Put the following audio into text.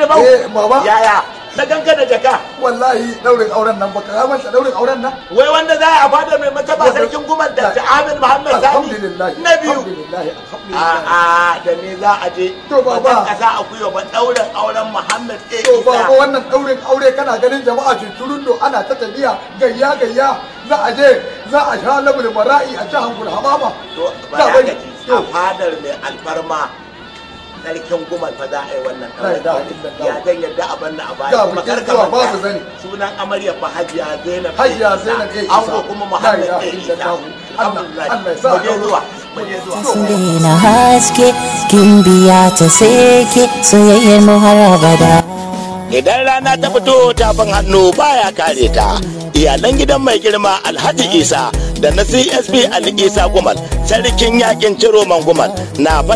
Jibau. Eh, baba. Yaya? Na ganka da jaka. Wallahi daurin auren nan baka manta daurin auren nan. Wai wanda za a fada mai mataba sarkin Gumal da Ahmed Muhammad Sani. Alhamdulillah. Na biyu. Alhamdulillah. Alhamdulillah. A'a da ni za a je. To, baba. Ba zan kasa a kuyo ba daurin auren Muhammad A. To Isa. baba wannan daurin aure kana ganin jama'a cuturundo ana ta tafiya gayya gayya za a je za a sha labul mara'i a ci hankul hamama. To Za ba bari. ka ji a fadar mai alfarma sarkin Gumal fa za a yi wannan La daurin ilaha aure. illallah. Ya zan yadda a banna a baya. Ga Kuma bikin kar ka zuwa manta, babu zani. Sunan amarya fa Hajiya Zainab. A. Hajiya Isa. Zainab A. Isa. Ango kuma Muhammad La ilaha A. Isa. illallah. Allah Alhamdulillah. Allah ya sa Mu je zuwa. Mu je zuwa. Sun daina haske kin biya ta seke soyayyar mu har abada. Idan rana ta fito tafin hannu baya kare ta. Iyalan gidan mai girma Alhaji Isa da na CSP Ali Isa Gumal, sarkin yakin Ciroman Gumal na farin